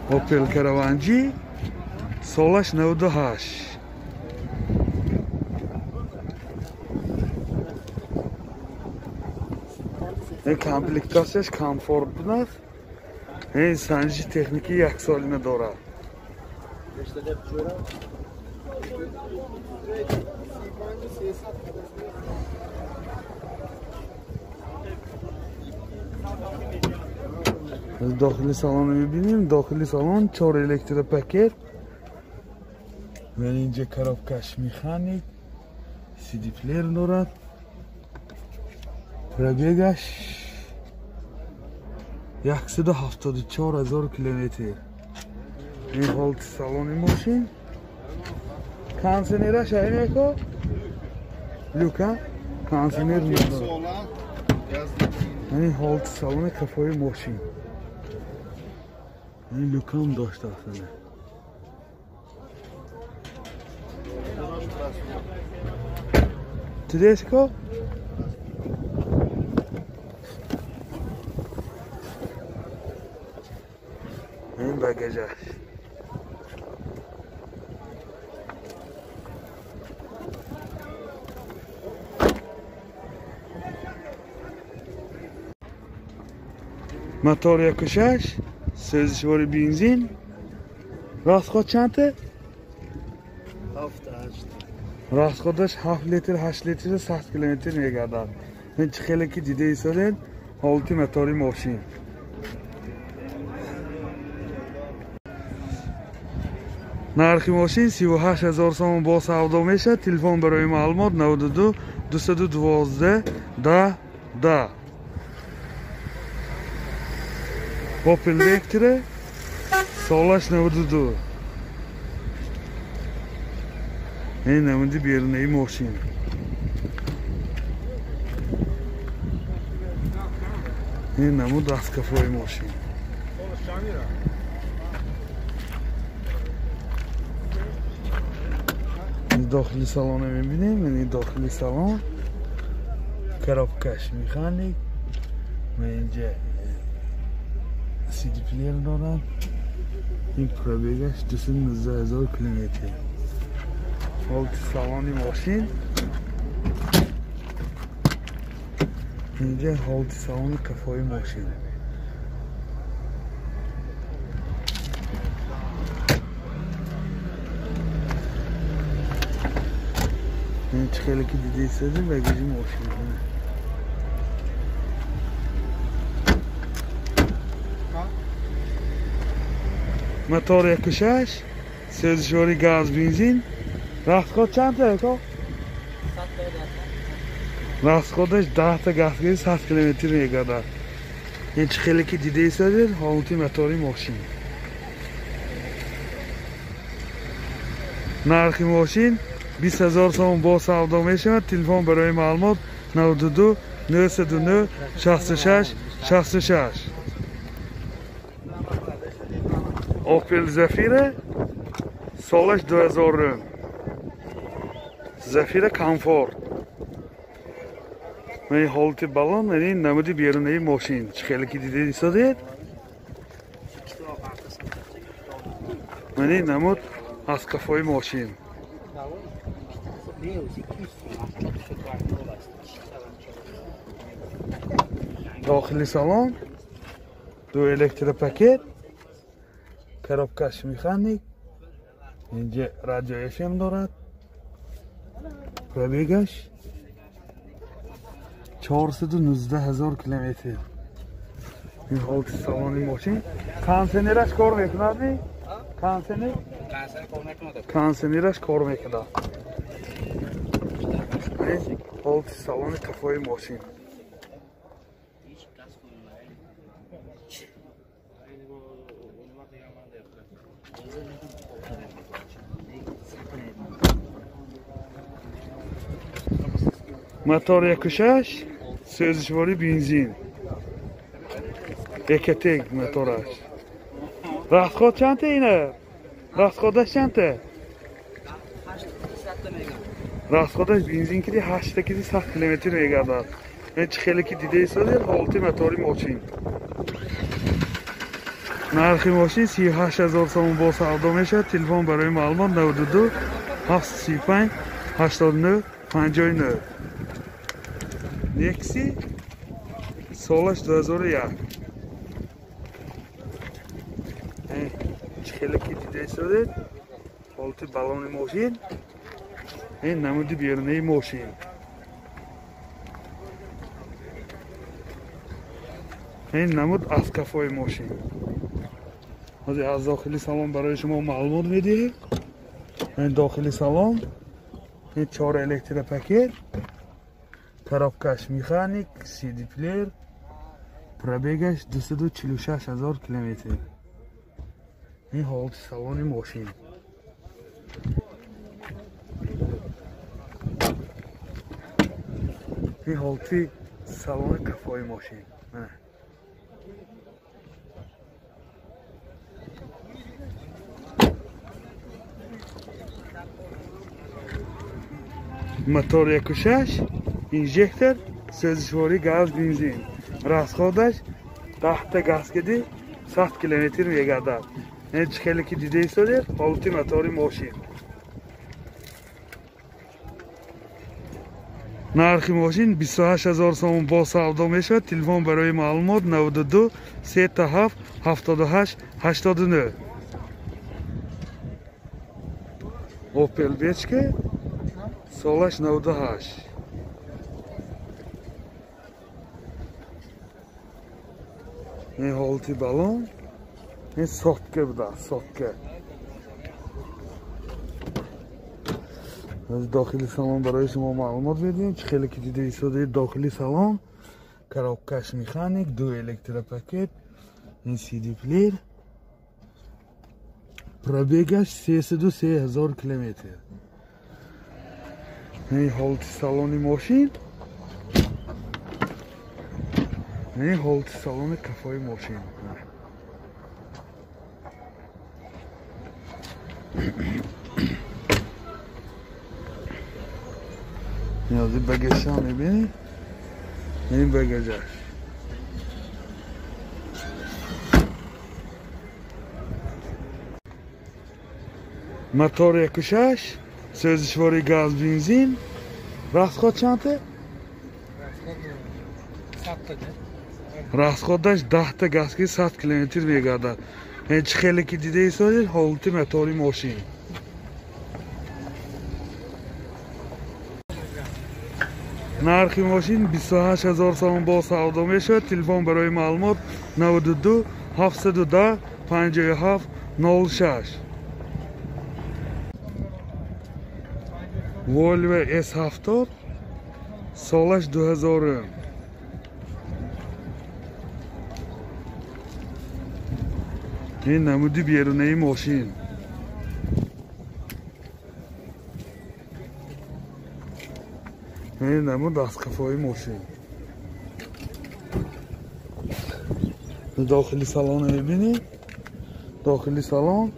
Opel Caravan G солаш 98. Ин комплектатсияш комфорт будааст. Ин санҷиши техникӣ яксолина дорад. Дохили салонро мебинем. Дохили салон 4 электропакет. Ва инҷа коробкаш механик, CD плеер дорад. Пробегаш 174 000 километр. Ин ҳолати салони мошин. Кондиционераш аймеко? Люка кондиционер надорад. Ин ҳолати салони қафои мошин. Ин люкам доштааст. Тедеско? Ин багажаш. Мотор 1.6, сӯзишвори бензин. Расход чанд? 7-8. Расходаш 7 литр, 8 литр, 100 километр мегардад. Ин чӣ хеле ки дида истодед, ҳолати мотори мошин. Нархи мошин 38 000 сомон бо савдо мешавад. Телефон барои маълумот 92 212 10 10. Opel Vectra солаш 92. Ин намуди берунаи мошин. Ин намуд аз кафои мошин. Дохили салонро мебинем. Ин дохили салон коробкаш механик. Ва инҷа CD плеер дорад. Ин пробегаш 219 000 километр. Ҳолати салони мошин. Инҷа ҳолати салони қафои мошин. Ин чӣ хеле ки дида истодед, багажи мошин. Мотор 1.6, сӯзишвори газ, бензин. Расход чанд та? Расходаш 10 та газ гирифт, 100 километр мегардад. Ин чӣ хеле ки дида истодед, ҳолати мотори мошин. Нархи мошин 20 000 сомон бо савдо мешавад. Телефон барои маълумот 92 909 66 66. Opel Zafira солаш 2000. Zafira комфорт. Ин ҳолати балон, ин намуди берунаи мошин. Чӣ хеле ки дида истодед? Ин намуд аз қафои мошин. Дохили салон ду электропакет, коробкаш механик, инҷа радио FM дорад. Пробегаш 419 000 километр. Ин ҳолати салони мошин. Кондиционераш кор мекунад? Кондиционер? Кондиционераш кор мекунад. Ҳолати салони қафои мошин. Мотор 1.6, сӯзишвори бензин. Экотек мотораш. Расход чанд та ина? Расходаш чанд та? Расходаш бензин киди 8 та киди 100 километр мегардад. Ин чӣ хеле ки дида истодед, ҳолати мотори мошин. Нархи мошин 38 ҳазор сомон бо савдо мешавад. Телефон барои маълумот 92 735 89 59. Некси солаш 2001. Хеле ки дида истодед ҳолати балони мошин, ин намуди берунаи мошин. Ин намуд аз кафои мошин. Ҳозир аз дохили салон барои шумо маълумот медиҳем. Ин дохили салон, ин 4 электропакет, коробкаш механик, CD плеер, пробегаш 246 ҳазор километр. Ин ҳолати салони мошин. Ин ҳолати салони кафои мошин. Мотор 1.6, инжектор, сӯзишворӣ газ, бензин. Расходаш 10 газ киди 100 километр мегардад. Ин чӣ хеле ки дида истодед ҳолати мотори мошин. Нархи мошин 28 ҳазор сомон бо савдо мешавад. Телефон барои маълумот 92 37 78 89. Opel Vectra солаш 98. Ин ҳолати балон, ин сотка буда, сотка. Аз дохили салон барои шумо маълумот медиҳем. Чӣ хеле ки дида истодед дохили салон, коробкаш механик, 2 электропакет, ин CD плеер, пробегаш 303 ҳазор километр. Ин ҳолати салони мошин, ин ҳолати салони кафои мошин. Ниёзи багажа мебинед, ин багажаш. Мотор 1.6, сӯзишворӣ газ, бензин. Расход чанд? Расходаш 10 газ ки 100 километр мегардад. Ин чӣ хеле ки дида истодед ҳолати мотори мошин. Нархи мошин 28 ҳазор сомон бо савдо мешавад. Телефон барои маълумот 92 710 57 06. Volvo S70 солаш 2000. Ин намуди берунаи мошин. Ин намуд аз кафои мошин. Дохили салон мебинед. Дохили салон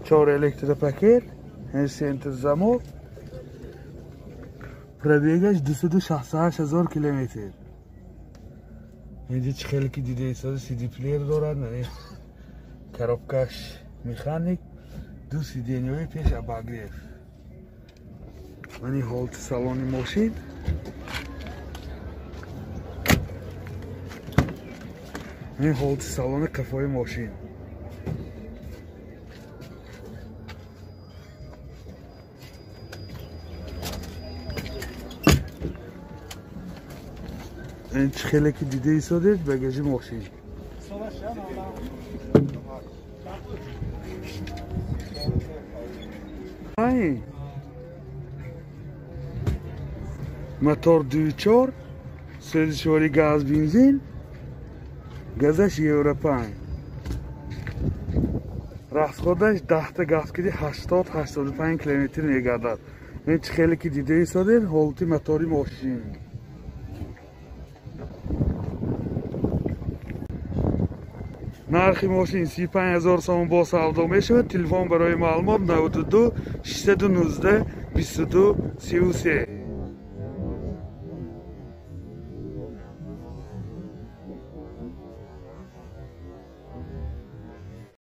4 электропакет, центр замок, пробегаш 268 ҳазор километр. Инҷа чӣ хеле ки дида истода CD плеер дорад, коробкаш механик, 2 сиденьяҳои пеш обогрев. Мани ҳолати салони мошин. Ин ҳолати салони кафои мошин. Ин чӣ хеле ки дида истодед багажи мошин. Мотор 2.4, сӯзишворӣ газ, бензин, газаш Евро 5. Расходаш 10 газ киди 80-85 километр мегардад. Ин чӣ хеле ки дида истодед ҳолати мотори мошин. Нархи мошин 35 ҳазор сомон бо савдо мешавад. Телефон барои маълумот 92 619 22 33.